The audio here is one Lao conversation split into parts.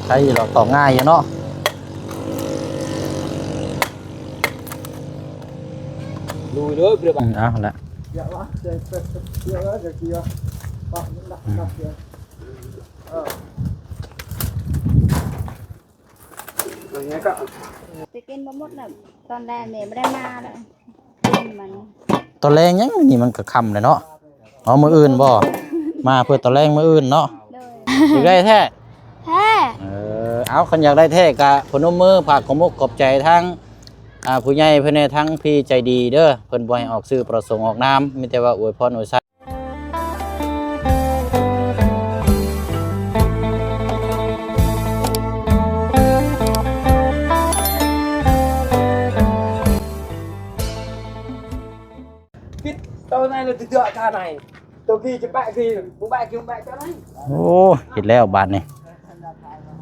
ໃຊ້ຢູ່ດອກ ຕອກງ່າຍຢູ່ເນາະ. ລຸຍເລີຍ ອືມ ເອົາລະ ຈະກິນບໍ່ໝົດນະ ຕອນແລງນີ້ບໍ່ໄດ້ມາແລ້ວ ຕອນແລງຫຍັງ ນີ້ມັນກໍຄ່ຳແລ້ວເນາະ. ເອົາ ມື້ອື່ນບໍ່? ມາເພື່ອຕອນແລງມື້ອື່ນເນາະ. ໂດຍ ຢາກໄດ້ແທ້? ແທ້. ເອີ ເອົາ ຄັນຢາກໄດ້ແທ້ກະພະນົມມື ຝາກຂອບອົກຂອບໃຈທາງ ອ່າ ຜູ້ໃຫຍ່ເພິ່ນແດ່ ທາງພີ່ໃຈດີເດີ ເພິ່ນບໍ່ໃຫ້ອອກຊື່ປະສົງອອກນາມ ມີແຕ່ວ່າອວຍພອນອວຍໄຊ. ໂອ້ ເຮັດແລ້ວບາດນີ້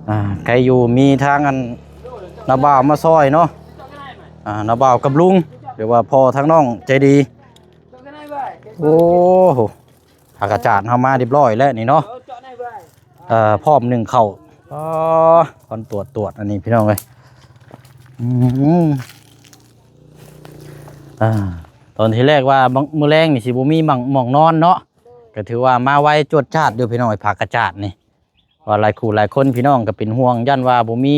ອ່າ ໃກ້ຢູ່ມີທາງອັນ ນ້າບ່າວມາຊ່ອຍເນາະ ອ່າ ນ້າບ່າວກັບລຸງ ຫຼືວ່າພໍ່ທາງນ້ອງໃຈດີ. ໂອ້ໂຫ ຜັກກະຈາດເຮົາມາຮຽບຮ້ອຍແລ້ວນີ້ເນາະ ເອີ ພ້ອມໜຶ້ງເຂົ້າ. ອໍ ຄອນຕວດ ຕວດ ອັນນີ້ພີ່ນ້ອງເອີຍ ອືມ ອ່າ ຕອນທີແລກວ່າມື້ແລງນີ້ຊິບໍ່ມີໝ່ອງ ໝ່ອງນອນເນາະ ກໍຖືວ່າມາໄວຈວດຈາດຢູ່ພີ່ນ້ອງເອີຍ ຜັກກະຈາດນີ້. ວ່າຫຼາຍຄູ່ຫຼາຍຄົນພີ່ນ້ອງກໍເປັນຫ່ວງ ຢ້ານວ່າບໍ່ມີ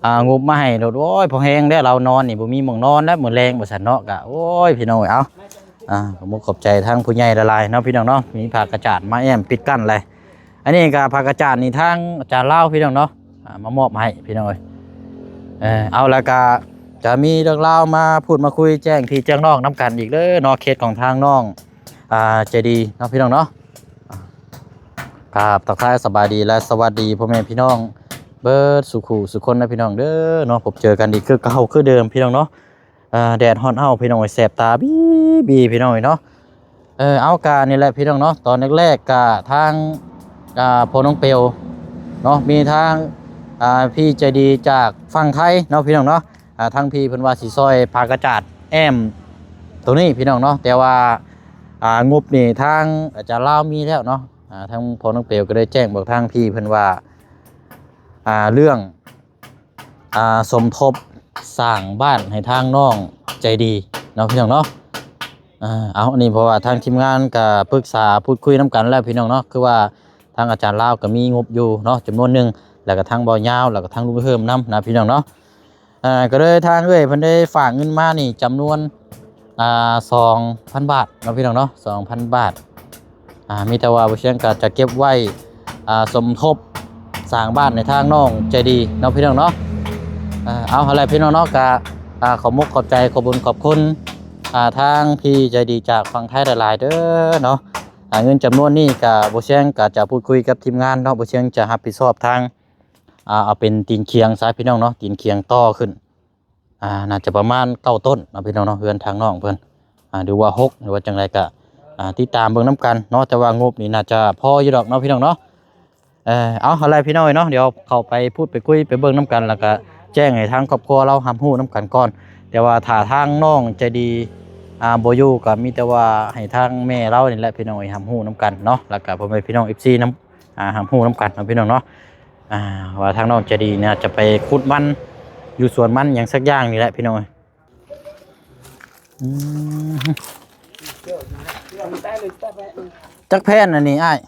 ອ່າ ງົບມາໃຫ້ໂລດ ໂອ້ຍ ພໍແຮງແລ້ວ ລາວນອນນີ້ບໍ່ມີໝ່ອງນອນແລ້ວ ມື້ແລງວ່າຊັ້ນເນາະ. ກະ ໂອ້ຍ ພີ່ນ້ອງເອີຍ ເອົາ ອ່າ ຂອບອົກຂອບໃຈທາງຜູ້ໃຫຍ່ຫຼາຍໆເນາະ ພີ່ນ້ອງເນາະ ມີຜ້າກະຈາດມາແອ້ມປິດກັ້ນແຫຼະ. ອັນນີ້ກໍຜ້າກະຈາດນີ້ທາງອາຈານລາວ ພີ່ນ້ອງເນາະ ອ່າ ມາມອບໃຫ້ ພີ່ນ້ອງເອີຍ. ເອີ ເອົາ ແລ້ວກໍຈະມີເລື່ອງລາວມາພູດມາຄຸຍແຈ້ງພີ່ແຈ້ງນ້ອງນຳກັນອີກເດີເນາະ ເຂດຂອງທາງນ້ອງ ອ່າ ໃຈດີເນາະ ພີ່ນ້ອງເນາະ. ອ່າ ກາບທັກທາຍສະບາຍດີ ແລະ ສະຫວັດດີພໍ່ແມ່ພີ່ນ້ອງເບິດສູ່ຄູ່ສູ່ຄົນນະ ພີ່ນ້ອງເດີເນາະ. ພົບເຈີກັນອີກຄືເກົ່າຄືເດີມ ພີ່ນ້ອງເນາະ. ອ່າ ແດດຮ້ອນເອົ້າ ພີ່ນ້ອງເອີຍ ແສບຕາບີໆ ພີ່ນ້ອງເອີຍເນາະ. ເອີ ເອົາ ກະນີ້ແຫຼະ ພີ່ນ້ອງເນາະ ຕອນແລກໆ ກະທາງ ອ່າ ພໍ່ນ້ອງເປວເນາະ ມີທາງ ອ່າ ພີ່ໃຈດີຈາກຝັ່ງໄທເນາະ ພີ່ນ້ອງເນາະ. ອ່າ ທາງພີ່ເພິ່ນວ່າຊິຊ່ອຍຜ້າກະຈາດແອ້ມໂຕນີ້ ພີ່ນ້ອງເນາະ ແຕ່ວ່າ ອ່າ ງົບນີ້ທາງອາຈານລາວມີແລ້ວເນາະ. ອ່າ ທາງພໍ່ນ້ອງເປວກໍໄດ້ແຈ້ງບອກທາງພີ່ເພິ່ນວ່າ ອ່າ ເລື່ອງ ອ່າ ສົມທົບສ້າງບ້ານໃຫ້ທາງນ້ອງໃຈດີເນາະ ພີ່ນ້ອງເນາະ. ອ່າ ເອົາ ອັນນີ້ເພາະວ່າທາງທີມງານກໍປຶກສາພູດຄຸຍນຳກັນແລ້ວ ພີ່ນ້ອງເນາະ ຄືວ່າທາງອາຈານລາວກໍມີງົບຢູ່ເນາະ ຈຳນວນໜຶ່ງ ແລ້ວກໍທາງບ່າວຍາວ ແລ້ວກໍທາງລຸງເພີ່ມນຳນະ ພີ່ນ້ອງເນາະ. ອ່າ ກໍເລີຍທາງເອື້ອຍເພິ່ນໄດ້ຝາກເງິນມານີ້ຈຳນວນ ອ່າ ສອງພັນບາດເນາະ ພີ່ນ້ອງເນາະ ສອງພັນບາດ. ອ່າ ມີແຕ່ວ່າບໍ່ຊຽງກໍຈະເກັບໄວ້ ອ່າ ສົມທົບສ້າງບ້ານໃຫ້ທາງນ້ອງໃຈດີເນາະ ພີ່ນ້ອງເນາະ. ອ່າ ເອົາ ຫັ້ນແຫຼະ ພີ່ນ້ອງເນາະ ກໍ ອ່າ ຂອບມຸກຂອບໃຈ ຂອບບຸນຂອບຄຸນ ອ່າ ທາງພີ່ໃຈດີຈາກຝັ່ງໄທຫຼາຍໆເດີເນາະ. ອ່າ ເງິນຈຳນວນນີ້ກໍບໍ່ຊຽງກໍຈະພູດຄຸຍກັບທີມງານເນາະ ບໍ່ຊຽງຈະຮັບຜິດຊອບທາງ ອ່າ ເອົາເປັນຕີນຄຽງຊະ ພີ່ນ້ອງເນາະ ຕີນຄຽງຕໍ່ຂຶ້ນ ອ່າ ໜ້າຈະປະມານເກົ້າຕົ້ນເນາະ ພີ່ນ້ອງເນາະ ເຮືອນທາງນ້ອງເພິ່ນ ອ່າ ຫຼືວ່າຫົກ ຫຼືວ່າຈັ່ງໃດກໍ ອ່າ ຕິດຕາມເບິ່ງນຳກັນເນາະ ແຕ່ວ່າງົບນີ້ໜ້າຈະພໍຢູ່ດອກເນາະ ພີ່ນ້ອງເນາະ. ເອີ ເອົາ ຫັ້ນແຫຼະ ພີ່ນ້ອງເອີຍເນາະ ດຽວເຂົ້າໄປພູດໄປຄຸຍໄປເບິ່ງນຳກັນ ແລ້ວກໍແຈ້ງໃຫ້ທາງຄອບຄົວລາວຮັບຮູ້ນຳກັນກ່ອນ. ແຕ່ວ່າຖ້າທາງນ້ອງໃຈດີ ອ່າ ບໍ່ຢູ່ ກໍມີແຕ່ວ່າໃຫ້ທາງແມ່ລາວນີ້ແຫຼະ ພີ່ນ້ອງເອີຍ ຮັບຮູ້ນຳກັນເນາະ ແລ້ວກໍພໍ່ແມ່ພີ່ນ້ອງ ເອັຟຊີ ນຳ ອ່າ ຮັບຮູ້ນຳກັນເນາະ ພີ່ນ້ອງເນາະ. ອ່າ ວ່າທາງນ້ອງໃຈດີນະ ຈະໄປຂຸດມັນຢູ່ສວນມັນຫຍັງສັກຢ່າງນີ້ແຫຼະ ພີ່ນ້ອງເອີຍ. ອືມ ຈັກແຜ່ນອັນນີ້ອ້າຍ?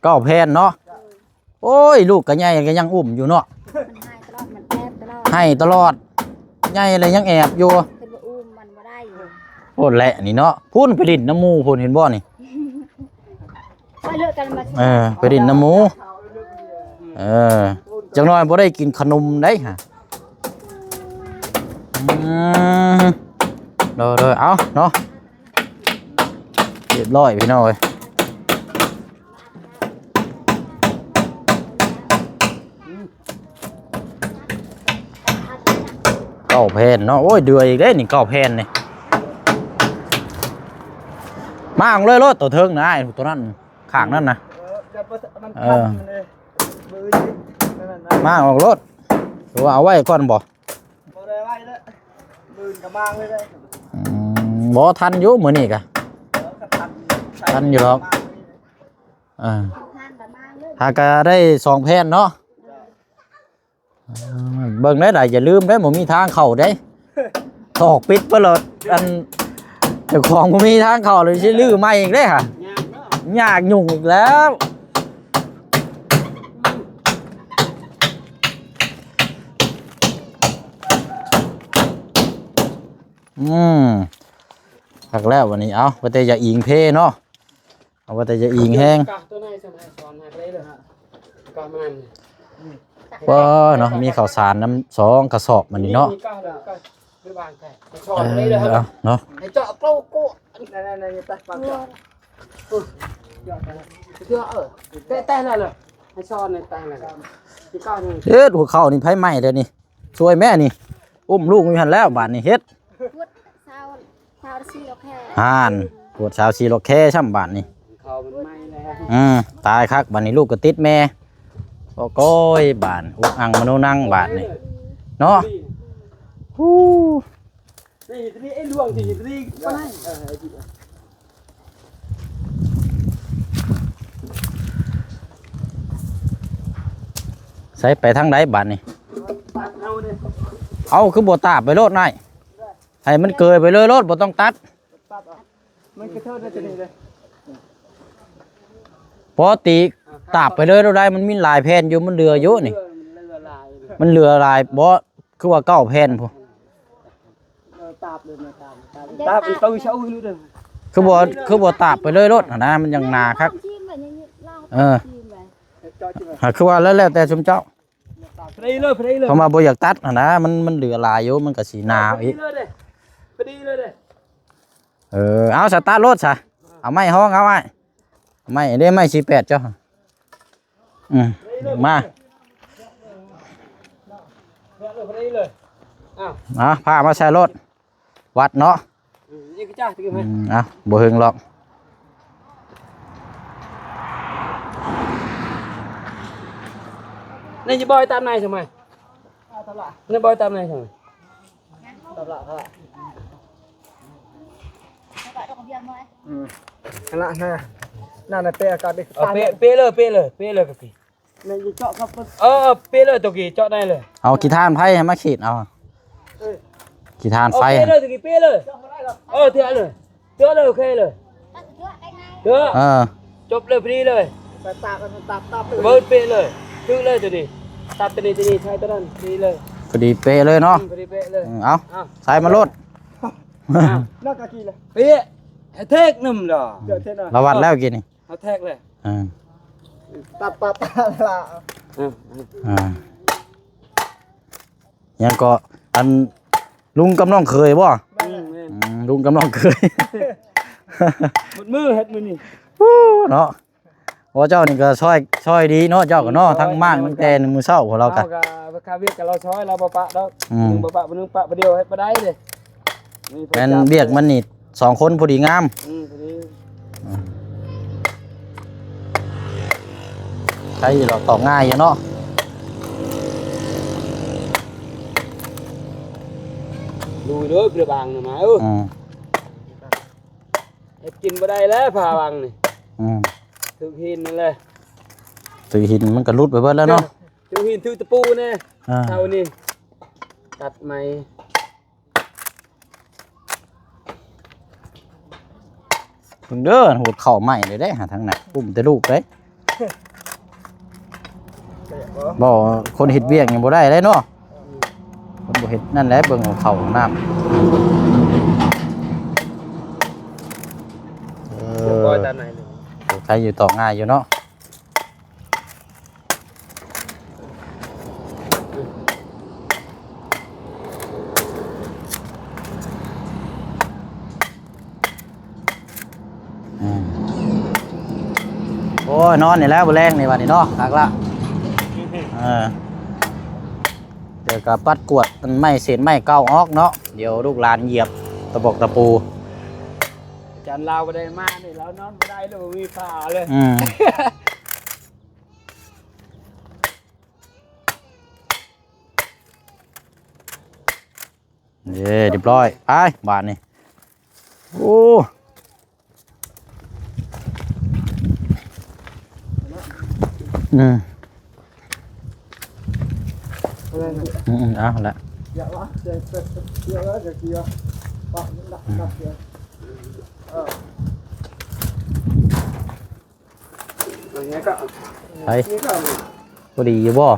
ເກົ້າແຜ່ນເນາະ. ໂອ້ຍ ລູກກໍໃຫຍ່ກໍຍັງອຸ້ມຢູ່ເນາະ. ມັນໄຫ້ຕະຫຼອດ ມັນແອບຕະຫຼອດ ໄຫ້ຕະຫຼອດ ໃຫຍ່ແລ້ວຍັງແອບຢູ່ ເພິ່ນວ່າອຸ້ມມັນບໍ່ໄດ້. ໂອ້ ແຫຼະນີ້ເນາະ ພຸ້ນໄປຫຼິ້ນນຳໝູ່ພຸ້ນ ເຫັນບໍ່ນີ້? ໄປເລີກກັນມາ ເອີ ໄປຫຼິ້ນນຳໝູ່ ເອີ ຈັກໜ້ອຍບໍ່ໄດ້ກິນຂະໜົມໄດ໋ຫະ. ອືມ ໂດຍໆ ເອົາເນາະ ຮຽບຮ້ອຍ ພີ່ນ້ອງເອີຍ. ເກົ້າແຜ່ນເນາະ ໂອ້ຍ ເດືອຍອີກເດ້ນີ້ ເກົ້າແຜ່ນນີ້. ມາເອົາເລີຍໂລດ ໂຕເທິງນະ ໂຕນັ້ນ ຂ້າງນັ້ນນະ ເອີ ມັນ ເອີ ຄັນເດ້ ມາເອົາໂລດ ຫຼືວ່າເອົາໄວ້ກ່ອນບໍ່? ບໍ່ໄດ້ໄວ້ເດ້ ມື້ອື່ນກໍມາເລີຍເດ້. ອືມ ບໍ່ ທັນຢູ່ມື້ນີ້ກະ ເອີ ກໍທັນ ທັນຢູ່ດອກ ມາມື້ນີ້ ອ່າ ທັນກໍມາເລີຍ ຫາກະໄດ້ສອງແຜ່ນເນາະ. ເອີ ເບິ່ງໄດ້ຫຼາຍ ຢ່າລືມເດ້ ບໍ່ມີທາງເຂົ້າເດ້ ຕອກປິດເບິດແລ້ວ. ອັນເຈົ້າຂອງບໍ່ມີທາງເຂົ້າເລີຍ ຊິຮື້ໃໝ່ອີກເດ້ຫະ ຍາກເນາະ ຍາກຫຍຸ້ງອີກແລ້ວ. ອືມ ຄັກແລ້ວບັດນີ້. ເອົາ ວ່າແຕ່ຢ່າອີງເພເນາະ ເອົາ ວ່າແຕ່ຢ່າອີງແຮງ. ກະໂຕໃນຊັ້ນໃຫ້ສອນໃຫ້ໄປເລີຍ ກະມັນ ເອີເນາະ ມີເຂົ້າສານນຳສອງກະສອບບັດນີ້ເນາະ. ເອີ ເອົາເນາະ ໃຫ້ເຈາະໂກໂກ ແຕະໆ ແຕະໆ ແຕະໆ ເອີ ເອີ ເອີ ເຮັດຫົວເຂົ່ານີ້ໃຜໄໝ້ແທ້ນີ້ ຊ່ວຍແມ່ນີ້ ອຸ້ມລູກຢູ່ຫັ້ນແລ້ວ ບາດນີ້ເຮັດ ປວດຊາວ ຊາວສີ່ລັອກແຄ ຫັ້ນ ປວດຊາວສີ່ລັອກແຄຊ້ຳບາດນີ້ ເຂົາມັນໄໝ້ແລ້ວ. ອືມ ຕາຍຄັກ ບາດນີ້ລູກກໍຕິດແມ່ ໂອ້ໂກຍ ບາດອຸກອັ່ງມະໂນນັງບາດນີ້ເນາະ. ຮູ້ ໃສ ໄປທາງໃດບາດນີ້? ເອົາ ຄືບໍ່ຕາບໄປໂລດນາຍ ໃຫ້ມັນເກີຍໄປເລີຍໂລດ ບໍ່ຕ້ອງຕັດ. ມັນກະເທີໄດ້ຕົວນີ້ເລີຍ ປົກກະຕິຕາບໄປເລີຍໂລດໄດ໋ ມັນມີຫຼາຍແຜ່ນຢູ່ ມັນເຫຼືອຢູ່ນີ້ ມັນເຫຼືອຫຼາຍ ມັນເຫຼືອຫຼາຍບໍ່ ຄືວ່າເກົ້າແຜ່ນພຸ້ນ. ເອີ ຕາບເລີຍ ຕາບ ຕາບ ຕາບ ຄືບໍ່ ຄືບໍ່ຕາບໄປເລີຍໂລດຫັ້ນນະ ມັນຍັງໜາຄັກ. ເອີ ຫາ ຄືວ່າແລ້ວ ແລ້ວແຕ່ຊຸມເຈົ້າ ພໍດີເລີຍ ພໍດີເລີຍ ເພາະວ່າບໍ່ຢາກຕັດຫັ້ນນະ ມັນ ມັນເຫຼືອຫຼາຍຢູ່ ມັນກະຊິໜາອີກ ພໍດີເລີຍເດ້ ພໍດີເລີຍເດ້. ເອີ ເອົາ ສະຕາດໂລດຊະ ເອົາໄມ້ຮອງເອົາອ້າຍ ໄມ້ເດ້ ໄມ້ສີ່ແປດເຈົ້າ ອືມ ມາ ເອົາ ພາມາໃສ່ໂລດ ວັດເນາະ. ອືມ ນີ້ຄືຈ້າ ຕະກີ້ ອືມ ເອົາ ບໍ່ເຖິງຫຼອກ ນີ້ຈະບອຍຕາມໃນຊັ້ນໄໝ ນີ້ບອຍຕາມໃນຊັ້ນໄໝ. ອືມ ຫັ້ນລະນະ ນັ້ນນະ ເປອາກາດເດ້ ເອີ ເປ ເປເລີຍ ເປເລີຍ ເປເລີຍກະກີ້ ນີ້ເຈາະກັບ ເອີ ເປເລີຍ ຕະກີ້ເຈາະໄດ້ເລີຍ ເອົາຂີ້ຖ່ານໄຟໃຫ້ມາຂີດເອົາ ເອີ ຂີ້ຖ່ານໄຟ ເອີ ເປເລີຍ ຕະກີ້ເປເລີຍ ເອີ ເທເລີຍ ເທເລີຍ ໂອເຄເລີຍ ເທ ເອີ ຈົບເລີຍ ພໍດີເລີຍ ໄປຕາກກັນ ຕາກ ຕາກ ເບີດເປເລີຍ ຖືກເລີຍໂຕນີ້ ຕັດໂຕນີ້ ໂຕນີ້ ໃຊ້ໂຕນັ້ນ ພໍດີເລີຍ ພໍດີເປເລີຍເນາະ ອືມ ພໍດີເປເລີຍ ອືມ ເອົາ ເອົາ ໃສ່ມາໂລດ ເນາະ ກະກີ້ລະ ເປ ໃຫ້ແທກນຳດອກ ລະວັດແລ້ວກີ້ນີ້ ເອົາແທກເລີຍ ເອີ ຕັດ ຕັດ ຕັດລະ ເອີ ອ່າ ຫຍັງເກາະ ອັນ ລຸງກັບນ້ອງເຂີຍບໍ່? ແມ່ນ ອືມ ລຸງກັບນ້ອງເຂີຍ ໝົດມື້ເຮັດມື້ນີ້ ໂອ້ ເນາະ ໂອ້ ເຈົ້ານີ້ກໍຊ່ອຍ ຊ່ອຍດີເນາະ ເຈົ້າກໍເນາະ ອືມ ທັງມ້າງ ຊ່ອຍ ຕັ້ງແຕ່ມື້ເຊົ້າ ພວກເຮົາກໍ ເຮົາກໍ ຄ່າວຽກກໍລາວຊ່ອຍ ລາວບໍ່ປະດອກ ອືມ ໜຶ່ງບໍ່ປະ ໜຶ່ງປະ ຜູ້ດຽວເຮັດບໍ່ໄດ້ເດ້ ແມ່ນວຽກມັນນີ້ສອງຄົນພໍດີງາມ ອືມ ພໍດີ ໃຊ້ດອກ ຕອກງ່າຍຢູ່ເນາະ ລຸຍເດີ ເຮືອບາງນະມາເອີຍ ອືມ ເຮັດກິນບໍ່ໄດ້ແລ້ວ ພາວັງນີ້ ອືມ ຖືກຫີນນັ້ນແຫຼະ ຖືກຫີນມັນກໍຫຼຸດໄປເບິດແລ້ວເນາະ ຖືກຫີນ ຖືກຕະປູແນ່ ອ່າ ເຊົານີ້ ຕັດໃໝ່ ເບິ່ງເດີ ໂຫດເຂົ້າໃໝ່ເລີຍເດ້ ຫາທາງນັ້ນ ອຸ້ມແຕ່ລູກເດ້ ບໍ່ ຄົນເຮັດວຽກຍັງບໍ່ໄດ້ເດ້ເນາະ ອືມ ຄົນບໍ່ເຮັດນັ້ນແຫຼະ ເບິ່ງເຂົ້ານ້ຳ ເອີ ໂຕໃຄຢູ່ ຕອກງ່າຍຢູ່ເນາະ. ອືມ ໂອ້ຍ ນອນນີ້ແຫຼະ ມື້ແລງນີ້ບັດນີ້ເນາະ ຄັກລະ ເອີ ດຽວກໍປັດກວາດໄມ້ ເສດໄມ້ເກົ່າອອກເນາະ ດຽວລູກຫຼານຢຽບຕະປອກຕະປູ ອາຈານລາວບໍ່ໄດ້ມານີ້ ລາວນອນບໍ່ໄດ້ເລີຍ ບໍ່ມີຜ້າເລີຍ ອືມ. ເອີ ຮຽບຮ້ອຍ ໄປບາດນີ້ ໂອ້ ອື ອືມ ອືມໆ ເອົາລະ ໄປ ພໍດີຢູ່ບໍ່?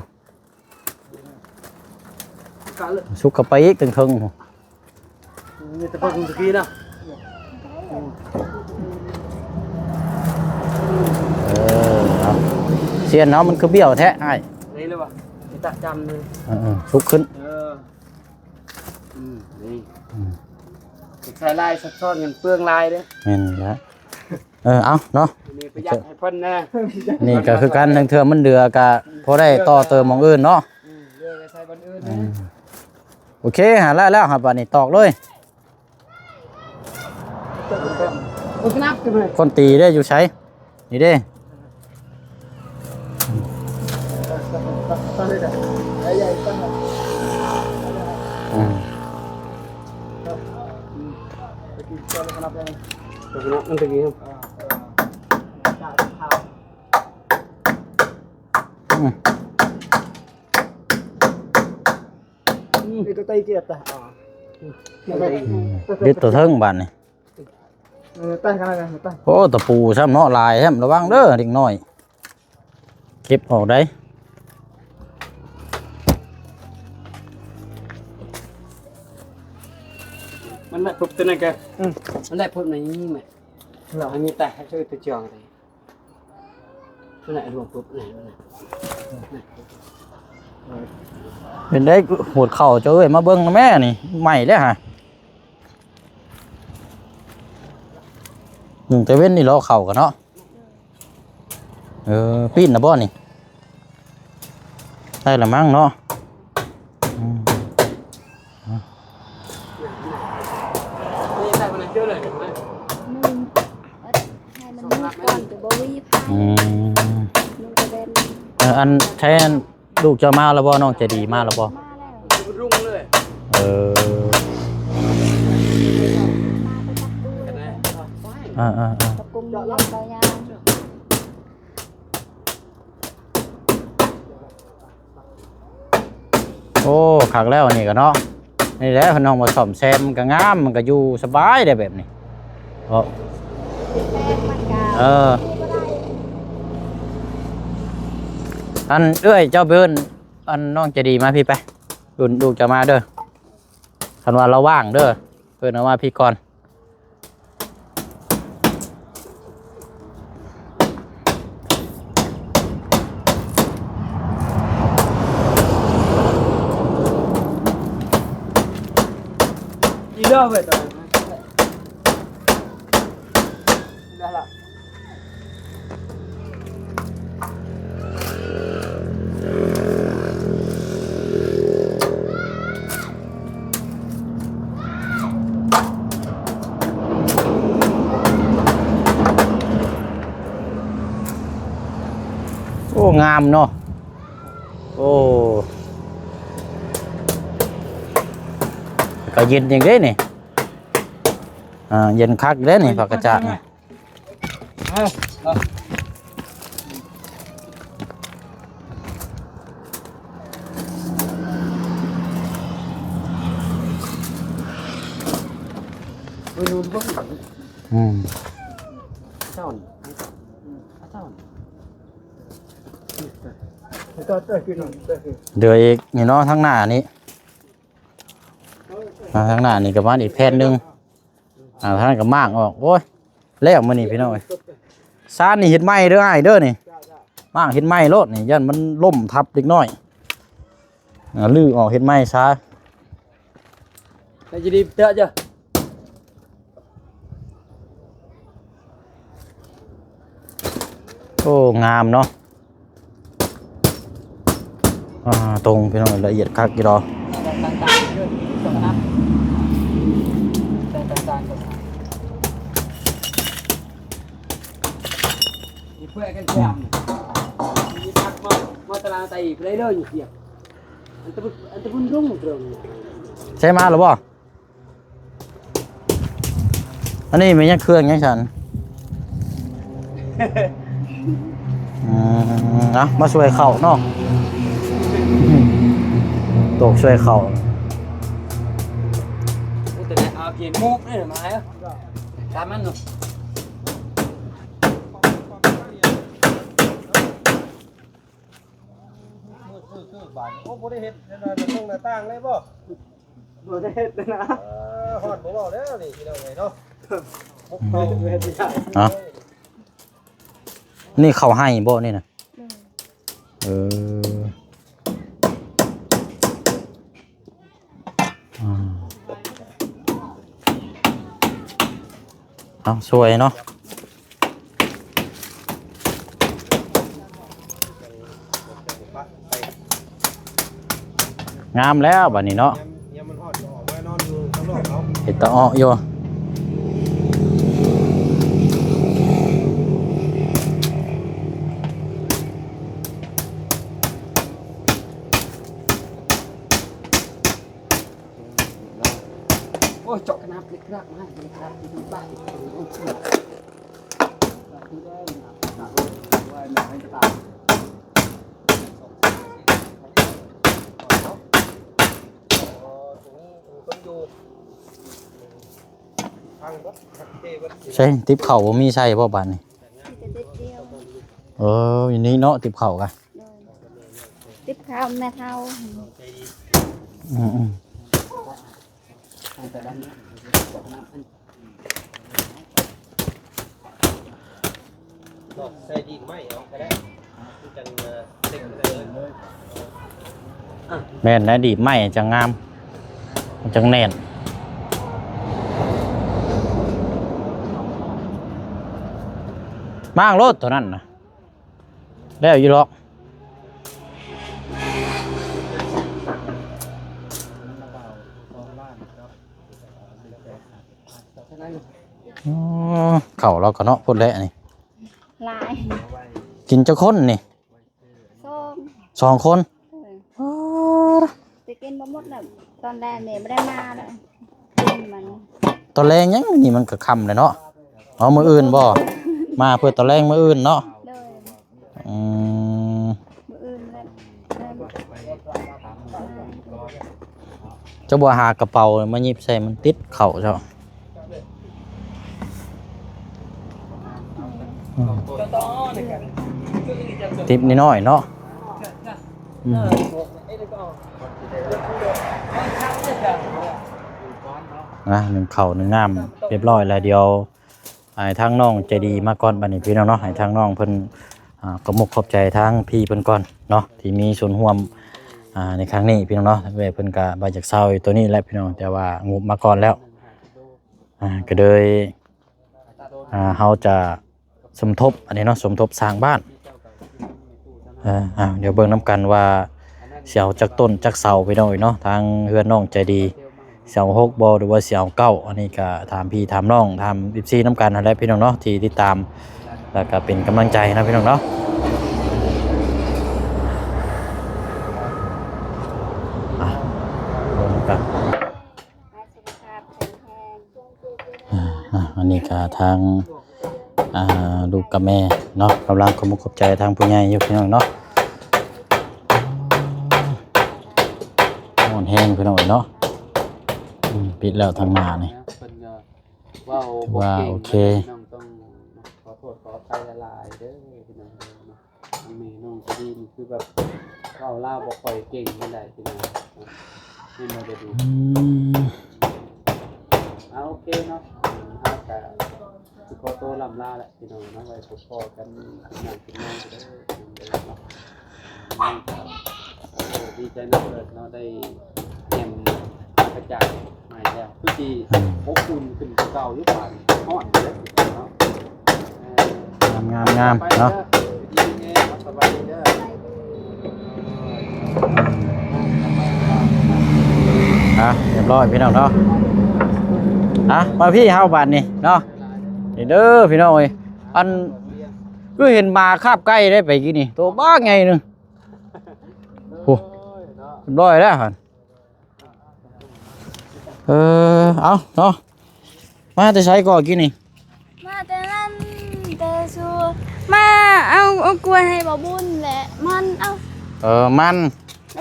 ສຸກເຂົ້າໄປອີກເທິງໆ ມີແຕ່ເບິ່ງຕະກີ້ນະ ເອີ ເອົາ ຊຽນເຮົາມັນຄືບ້ຽວແທ້ອ້າຍ ນີ້ເລີຍວ່າ ໄປຕະຈຳເລີຍ ເອີໆ ສຸກຂຶ້ນ ເອີ ອືມ ນີ້ ອືມ ໃສ່ລາຍຊັບຊ້ອນ ມັນເປືອງລາຍເດ້ ແມ່ນລະ ເອີ ເອົາເນາະ ນີ້ປະຢັດໃຫ້ເພິ່ນແດ່ ນີ້ກໍຄືກັນ ລາງເທື່ອມັນເຫຼືອກໍພໍໄດ້ຕໍ່ເຕີມໝ່ອງອື່ນເນາະ ອືມ ເຫຼືອກໍໃສ່ບ່ອນອື່ນ ອືມ ໂອເຄ ຫາແລ້ວ ແລ້ວຫາບາດນີ້ຕອກເລີຍ ຄົນຕີເດ້ຢູ່ໃສ? ນີ້ເດ້ ອືມ ມັນຕະກີ້ ອືມ ອືມ ບິດຕົວເທິງບາດນີ້ ເອີ ຕາຍຂະໜາດນັ້ນ ຕາຍ ໂອ້ ຕະປູຊ້ຳເນາະ ຫຼາຍຊ້ຳ ລະວັງເດີເດັກນ້ອຍ ເກັບອອກໄດ໋ ມັນໄດ້ພົບຕົວນັ້ນກະ ອືມ ມັນໄດ້ພົບໃນນີ້ແມະ ລະ ອັນນີ້ຕາຍ ໃຫ້ເຈົ້າໄປຈອງໄດ້ ເປັນໄດ ຫົວເຂົ່າເຈົ້າເອີຍ ມາເບິ່ງນຳແມ່ນີ້ ໃໝ່ແລ້ວຫະ ໜຶ່ງແຕ່ເວັນນີ້ລໍເຂົ້າກັນເນາະ ເອີ ປີ້ນນະບໍ່ນີ້ ໄດ້ລະມັ້ງເນາະ ອືມ ໃຫ້ມັນມີກ່ອນ ຈະບໍ່ຫວີບໃຫ້ ອືມ ມັນຈະແບນ ເອີ ອັນແທນ ລູກເຈົ້າມາແລ້ວບໍ່? ນ້ອງໃຈດີມາແລ້ວບໍ່? ມາແລ້ວ ລຸງເລີຍ ເອີ ມາໄປຈັບປູ ເອີໆໆ ຈັບກຸມເລື່ອງເຈົ້າຍາ ໂອ້ ຄັກແລ້ວອັນນີ້ກໍເນາະ ນີ້ແຫຼະ ເພິ່ນນ້ອງມາສ້ອມແຊມ ມັນກໍງາມ ມັນກໍຢູ່ສະບາຍໄດ໋ແບບນີ້ ເພາະ ແປງມັນກໍ ເອີ ບໍ່ໄດ້ ອັນເອື້ອຍເຈົ້າໄປເອີ້ນ ອັນນ້ອງໃຈດີມາພີ້ໄປ ລຸ້ນລູກຈະມາເດີ ຄັນວ່າລາວວ່າງເດີ ເອີ້ນເອົາມາພີ້ກ່ອນ ອີເດີເວີຍ ໄດ້ລະ ໂອ້ ງາມເນາະ ໂອ້ ກໍເຢັນຈັ່ງເດ້ນີ້ ອ່າ ເຢັນຄັກເດ້ນີ້ ຜັກກະຈາດນີ້. ອືມ ເຫຼືອອີກນີ້ເນາະ ທາງໜ້ານີ້ ອ່າ ທາງໜ້ານີ້ກໍປະມານອີກແຜ່ນໜຶ່ງ. ອ່າ ທາງນັ້ນກໍມ້າງອອກ ໂອ້ຍ ແລ້ວມື້ນີ້ພີ່ນ້ອງເອີຍ ຊານນີ້ເຮັດໃໝ່ເດີອ້າຍເດີນີ້ ມ້າງເຮັດໃໝ່ໂລດນີ້ ຢ້ານມັນລົ້ມທັບເດັກນ້ອຍ ອ່າ ຮື້ອອກເຮັດໃໝ່ຊາ ໃຫ້ດີເຕີເຈົ້າ. ໂອ້ ງາມເນາະ ອ່າ ຕົງພີ່ນ້ອງ ລະອຽດຄັກຢູ່ດອກ ໃຊ້ມາແລ້ວບໍ່? ອັນນີ້ແມ່ນຫຍັງ ເຄື່ອງຫຍັງຊັ້ນ? ອືມ ນະ ມາຊ່ວຍເຂົ້າເນາະ ອືມ ໂຕກຊ່ວຍເຂົ້າ ໂອ້ ແຕ່ເອົາເກມໂມກເດ້ມາ ຕາມມັນເນາະ. ໂອ້ ບໍ່ໄດ້ເຮັດໜ້າຕ່າງເລີຍບໍ່? ບໍ່ໄດ້ເຮັດນະ ເອີ ຮ້ອນບໍ່ເວົ້າແລ້ວນີ້ ພີ່ນ້ອງເອີຍເນາະ. ເອົ້າ ນີ້ເຂົ້າໄຮ່ບໍ່ນີ້ນະ? ໂດຍ ເອີ ອືມ ເອົາ ຊ່ວຍເນາະ. ງາມແລ້ວບັດນີ້ເນາະ ຍາມມັນຮອດກໍອອກມານອນຢູ່ຂ້າງນອກເອົາ ເຮັດຕາເອາະຢູ່. ໂອ້ຍ ເຈາະຂະໜາດເລັກຂະໜາດມາເລັກຂະໜາດທີ່ໄປ ໃສ່ຕິບເຂົ້າບໍ່ມີໃສ່ບໍ່ບາດນີ້? ມີແຕ່ຕິບດຽວ. ເອີ ຢູ່ນີ້ເນາະ ຕິບເຂົ້າກະ ໂດຍ ຕິບເຂົ້າແມ່ເຖົ້າ. ອືມໆ ດອກໃສ່ດີດໄມ້ເອົາກະໄດ້ ຄືຈັ່ງເຕັມໄດ້ເລີຍ. ແມ່ນແຫຼະ ດີດໄມ້ຈັ່ງງາມ ມັນຈັ່ງແໜ້ນ. ມ້າງໂລດໂຕນັ້ນນະ ແລ້ວຢູ່ດອກ. ອໍ ເຂົ້າລາວກະເນາະ ພຸ້ນແຫຼະນີ້ ຫຼາຍ. ກິນຈັກຄົນນີ້? ສອງ ສອງຄົນ. ເອີ ອໍ ແຕ່ກິນບໍ່ໝົດແລ້ວ ຕອນແລງນີ້ບໍ່ໄດ້ມາແລ້ວ ກິນມັນ ຕອນແລງຫຍັງ ນີ້ມັນກະຄ່ຳແລ້ວເນາະ. ເອົາ ມື້ອື່ນບໍ່? ມາເພື່ອຕອນແລງມື້ອື່ນເນາະ. ໂດຍ. ອືມ ມື້ອື່ນແລ້ວ ເຈົ້າບໍ່ຫາກະເປົາມາຫຍິບໃສ່ ມັນຕິດເຂົ້າເຈົ້າ. ອືມ ຕິບນ້ອຍໆເນາະ. ອືມ ນະ ໜຶ້ງເຂົ້າໜຶ້ງນ້ຳຮຽບຮ້ອຍແລ້ວ ດຽວ ໃຫ້ທາງນ້ອງໃຈດີມາກ່ອນບັດນີ້ພີ່ນ້ອງເນາະ. ໃຫ້ທາງນ້ອງເພິ່ນ ອ່າ ຂອບມຸກຂອບໃຈທາງພີ່ເພິ່ນກ່ອນເນາະ ທີ່ມີສ່ວນຮ່ວມ ອ່າ ໃນຄັ້ງນີ້ພີ່ນ້ອງເນາະ. ເອື້ອຍເພິ່ນກະວ່າຢາກເຊົ່າຢູ່ໂຕນີ້ແຫຼະພີ່ນ້ອງ ແຕ່ວ່າງົບມາກ່ອນແລ້ວ ອ່າ ກະເລີຍ ອ່າ ເຮົາຈະສົມທົບອັນນີ້ເນາະ ສົມທົບສ້າງບ້ານ. ເອີ ອ່າ ດຽວເບິ່ງນຳກັນວ່າຊິເອົາຈັກຕົ້ນຈັກເສົາພີ່ນ້ອງເອີຍເນາະ ທາງເຮືອນນ້ອງໃຈດີ ຊິເອົາຫົກບໍ່ ຫຼືວ່າຊິເອົາເກົ້າ ອັນນີ້ກະຖາມພີ່ຖາມນ້ອງ ຖາມເອັຟຊີນຳກັນຫັ້ນແຫຼະພີ່ນ້ອງເນາະ ທີ່ຕິດຕາມ ແລ້ວກະເປັນກຳລັງໃຈນະພີ່ນ້ອງເນາະ. ອ່ະ ເບິ່ງນຳກັນ. ອ່າ ອັນນີ້ກະທາງ ອ່າ ລູກກັບແມ່ເນາະ ກຳລັງຂອບມຸກຂອບໃຈທາງຜູ້ໃຫຍ່ຢູ່ພີ່ນ້ອງເນາະ. ຮ້ອນແຮງພີ່ນ້ອງເນາະ. ອືມ ປິດແລ້ວທາງໜ້ານີ້ ເພິ່ນກໍເວົ້າ ຖືວ່າບໍ່ເກັ່ງ ໂອເຄ ພີ່ນ້ອງ ຕ້ອງຂໍໂທດຂໍອະໄພຫຼາຍໆເດີພີ່ນ້ອງເນາະ. ທາງແມ່ນ້ອງກະດີນີ້ຄືແບບເວົ້າລາວບໍ່ຄ່ອຍເກັ່ງປານໃດພີ່ນ້ອງ ເຫັນບໍ່ເດ? ອືມ ອ່າ ໂອເຄເນາະ ເຮົາກະຊິຂໍໂຕລ່ຳລາແຫຼະພີ່ນ້ອງເນາະ ໄວ້ພົບພໍ້ກັນໜ້າກິນໃໝ່ເດີ. ດີໃຈນຳເພິ່ນເນາະ ໄດ້ແຈ່ມກະຈ່າຍໃໝ່ແລ້ວ ຄືຊິ ອືມ ອົບອຸ່ນຂຶ້ນກວ່າເກົ່າຢູ່ ບ້ານຮ້ອນເດີເນາະ. ງາມໆໆເນາະ ອ່ະ ຮຽບຮ້ອຍພີ່ນ້ອງເນາະ. ອ່ະ ມາພີ່ເຮົາບາດນີ້ເນາະ ນີ້ເດີພີ່ນ້ອງເອີຍ. ອັນ ຄືເຫັນໝາຄາບໄກ່ໄດ້ໄປກີ້ນີ້ ໂຕບັກໃຫຍ່ໜຶ່ງ ໂອ້ ຮຽບຮ້ອຍແລ້ວຫັ້ນ. ເອີ ເອົາເນາະ ມາແຕ່ໃສກໍກີ້ນີ້? ມາແຕ່ນັ້ນ ແຕ່ສູ່ ມາເອົາ ເອົາກ້ວຍໃຫ້ບ່າວບຸນແຫຼະ ມັນ ເອົາ ເອີ ມັນ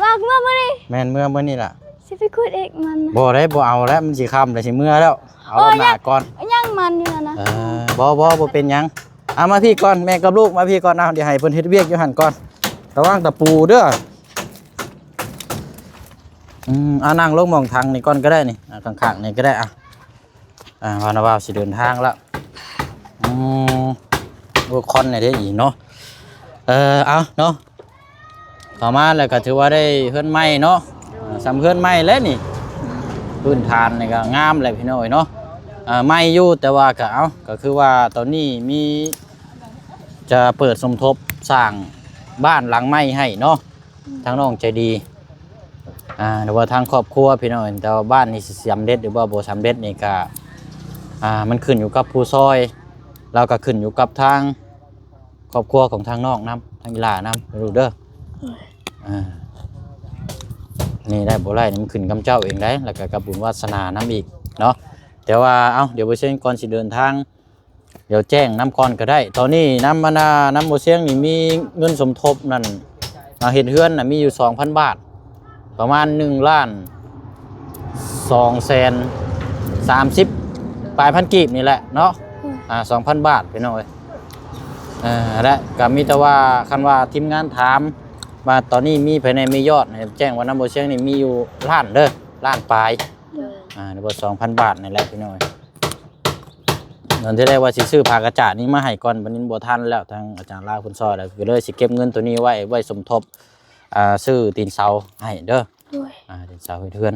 ວ່າເມື່ອມື້ນີ້ ແມ່ນ ເມື່ອມື້ນີ້ລະ ຊິໄປຂຸດອີກມັນນະ ບໍ່ໄດ້ ບໍ່ເອົາແລ້ວ ມັນຊິຄ່ຳແລ້ວ ຊິເມື່ອແລ້ວ ເອົາ ເອີ ຮອບໜ້າກ່ອນ ຍັງມັນຢູ່ຫັ້ນນະ ເອີ ບໍ່ ບໍ່ ບໍ່ເປັນຫຍັງ ເອົາມາພີ້ກ່ອນ ແມ່ກັບລູກມາພີ້ກ່ອນ ເອົາ ດຽວໃຫ້ເພິ່ນເຮັດວຽກຢູ່ຫັ້ນກ່ອນ ລະວັງຕະປູເດີ້ ອືມ ເອົານັ່ງລົງໝ່ອງຖັງນີ້ກ່ອນກໍໄດ້ນີ້ ເອົາຂ້າງໆນີ້ກໍໄດ້ ອ່ະ ອ່າ ວ່ານະວ່າຊິເດີນທາງລະ ອືມ ໂອ້ ຄອນນີ້ເດ້ອີເນາະ ເອີ ເອົາເນາະ ເຂົ້າມາແລ້ວກໍຖືວ່າໄດ້ເຮືອນໃໝ່ເນາະ ໂດຍ ອ່າ ສ່ຳເຮືອນໃໝ່ແລ້ວນີ້ ພື້ນຖານນີ້ກໍງາມແລ້ວພີ່ນ້ອງເອີຍເນາະ ອ່າ ໃໝ່ຢູ່ ແຕ່ວ່າກໍ ເອົາ ກໍຄືວ່າຕອນນີ້ມີ ຈະເປີດສົມທົບສ້າງບ້ານຫຼັງໃໝ່ໃຫ້ເນາະ ອືມ ທາງນ້ອງໃຈດີ ອ່າ ຫຼືວ່າທາງຄອບຄົວພີ່ນ້ອງ ແຕ່ວ່າບ້ານນີ້ຊິສຳເລັດ ຫຼືວ່າບໍ່ສຳເລັດນີ້ກະ ອ່າ ມັນຂຶ້ນຢູ່ກັບຜູ້ຊ່ອຍ ແລ້ວກໍຂຶ້ນຢູ່ກັບທາງຄອບຄົວຂອງທາງນ້ອງນຳ ທາງອີ່ຫຼ້ານຳ ລູກເດີ ໂດຍ ອ່າ ນີ້ໄດ້ບໍ່ໄດ້ນີ້ມັນຂຶ້ນກັບເຈົ້າເອງໄດ໋ ແລ້ວກໍກັບບຸນວາສະໜານຳອີກເນາະ ແຕ່ວ່າ ເອົ້າ ດຽວບໍ່ເຊັ່ນ ກ່ອນຊິເດີນທາງ ດຽວແຈ້ງນຳກ່ອນກໍໄດ້ ຕອນນີ້ນຳ ອັນນ່າ ນຳບໍ່ຊຽງນີ້ມີເງິນສົມທົບນັ້ນ ມາເຮັດເຮືອນນະ ມີຢູ່ສອງພັນບາດ ປະມານໜຶ່ງລ້ານສອງແສນສາມສິບປາຍພັນກີບນີ້ແຫຼະເນາະ ອືມ ອ່າ ສອງພັນບາດພີ່ນ້ອງເອີຍ ເອີ ແລະກໍມີແຕ່ວ່າ ຄັນວ່າທີມງານຖາມວ່າຕອນນີ້ມີໃຜແດ່ມີຍອດ ໃຫ້ແຈ້ງວ່ານຳບໍ່ຊຽງນີ້ມີຢູ່ລ້ານເດີ ລ້ານປາຍ ໂດຍ ອ່າ ຫຼືວ່າສອງພັນບາດນີ້ແຫຼະພີ່ນ້ອງເອີຍ. ຕອນທີ່ແລກວ່າຊິຊື້ຜ້າກະຈາດນີ້ມາໃຫ້ກ່ອນ ບັດນີ້ບໍ່ທັນແລ້ວ ທາງອາຈານລາວເພິ່ນຊ່ອຍແລ້ວ ກໍເລີຍຊິເກັບເງິນໂຕນີ້ໄວ້ ໄວ້ສົມທົບ ອ່າ ຊື້ຕີນເສົາໃຫ້ເດີ ໂດຍ ອ່າ ຕີນເສົາເຮັດເຮືອນ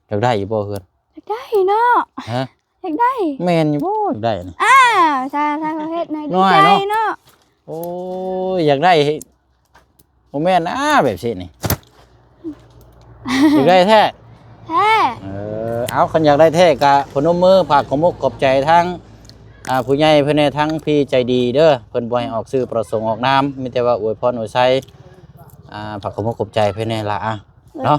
ຢາກໄດ້ຢູ່ບໍ່ເຮືອນ? ຢາກໄດ້ເນາະ ຮະ? ຢາກໄດ້ ແມ່ນຢູ່ບໍ່? ຢາກໄດ້ນີ້ ອ່າ ຖ້າ ຖ້າເຂົາເຮັດໃຫ້ດີໃຈເນາະ ໂອ້ຍ ຢາກໄດ້ ບໍ່ແມ່ນນາ ແບບຊີ້ນີ້ ຢາກໄດ້ແທ້ ແທ້ ເອີ ເອົາ ຄັນຢາກໄດ້ແທ້ກະພະນົມມື ຝາກຂອບອົກຂອບໃຈທາງ ອ່າ ຜູ້ໃຫຍ່ເພິ່ນແດ່ ທາງພີ່ໃຈດີເດີ ເພິ່ນບໍ່ໃຫ້ອອກຊື່ປະສົງອອກນາມ ມີແຕ່ວ່າອວຍພອນອວຍໄຊ ອ່າ ຝາກຂອບອົກຂອບໃຈເພິ່ນແດ່ລະ ອ່ະ ເນາະ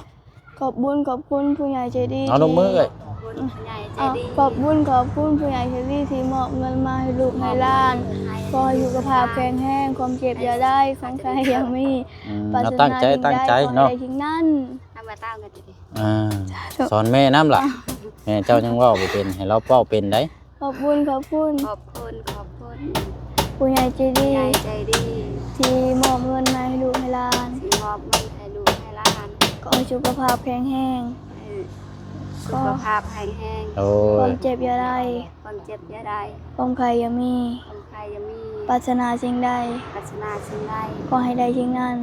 ຂອບບຸນຂອບຄຸນຜູ້ໃຫຍ່ໃຈດີ ເອົາ ນົບມືເອີຍ ຂອບຄຸນຜູ້ໃຫຍ່ໃຈດີ ອ່ະ ຂອບບຸນຂອບຄຸນຜູ້ໃຫຍ່ໃຈດີທີ່ມອບເງິນມາໃຫ້ລູກໃຫ້ຫຼານ ຂໍໃຫ້ສຸຂະພາບແຂງແຮງ ຄວາມເຈັບຢ່າໄດ້ ຄວາມໄຂ້ຢ່າມີ ອືມ ປາດຖະໜາສິ່ງໃດ ຂໍໃຫ້ໄດ້ສິ່ງນັ້ນ ອ່າ ສອນແມ່ນຳລະ ແມ່ເຈົ້າຍັງເວົ້າບໍ່ເປັນ ໃຫ້ລາວເວົ້າເປັນໃດ ຂອບບຸນຂອບຄຸນ ຂອບຄຸນ ຂອບຄຸນ ຜູ້ໃຫຍ່ໃຈດີ ຜູ້ໃຫຍ່ໃຈດີ ທີ່ມອບເງິນມາໃຫ້ລູກໃຫ້ຫຼານ ທີ່ມອບເງິນໃຫ້ລູກໃຫ້ຫຼານ ຂໍໃຫ້ສຸຂະພາບແຂງແຮງ ໃຫ້ສຸຂະພາບແຂງແຮງ ໂອ້ຍ ຄວາມເຈັບຢ່າໄດ້ ຄວາມເຈັບຢ່າໄດ້ ຄວາມໄຂ້ຢ່າມີ ຄວາມໄຂ້ຢ່າມີ ປາດຖະໜາສິ່ງໃດ ປາດຖະໜາສິ່ງໃດ ຂໍໃຫ້ໄດ້ສິ່ງນັ້ນ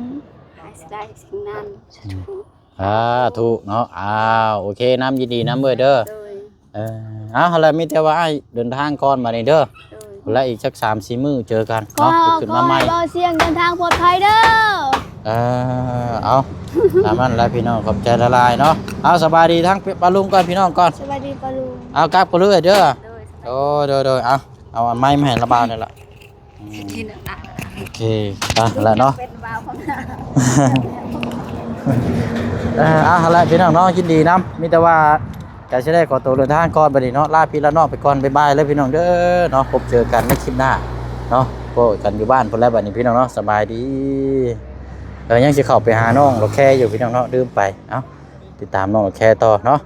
ໃຫ້ໄດ້ສິ່ງນັ້ນ ສາທຸ ສາທຸເນາະ ອ້າວ ໂອເຄນຳ ຍິນດີນຳເວີຍເດີ ໂດຍ ເອີ ເອົາ ຫັ້ນແຫຼະ ມີແຕ່ວ່າອ້າຍເດີນທາງກ່ອນບາດນີ້ເດີ ໂດຍ ແລະອີກຈັກສາມສີ່ມື້ເຈີກັນເນາະ ຂໍ ຂຶ້ນມາໃໝ່ ຂໍໃຫ້ບ່າວຊຽງເດີນທາງປອດໄພເດີ ເອີ ເອົາ ຕາມນັ້ນແຫຼະພີ່ນ້ອງ ຂອບໃຈຫຼາຍໆເນາະ ເອົາ ສະບາຍດີທາງປ້າລຸງກ່ອນ ພີ່ນ້ອງກ່ອນ ສະບາຍດີປ້າລຸງ ເອົາ ກັບກັນເລີຍເດີ ໂດຍ ໂດຍ ໂດຍ ເອົາ ເອົາອັນໄມ້ມາໃຫ້ລາວບ່າວນີ້ລະ ອືມ ໂອເຄ ໄປລະເນາະ ເປັນບ່າວຂອງເຮົາ ເອີ ເອົາລະພີ່ນ້ອງເນາະ ຍິນດີນຳ ມີແຕ່ວ່າກະຊິໄດ້ຂໍໂຕເດີນທາງກ່ອນບັດນີ້ເນາະ ລາພີ່ລານ້ອງໄປກ່ອນ ບາຍບາຍເລີຍພີ່ນ້ອງເດີເນາະ ພົບເຈີກັນໃນຄລິບໜ້າເນາະ ພົບກັນຢູ່ບ້ານພຸ້ນແຫຼະບັດນີ້ພີ່ນ້ອງເນາະ ສະບາຍດີ ເອີ ຍັງຊິເຂົ້າໄປຫານ້ອງລະແຄຢູ່ພີ່ນ້ອງເນາະ ລືມໄປ ເອົ້າ ຕິດຕາມນ້ອງລະແຄຕໍ່ເນາະ.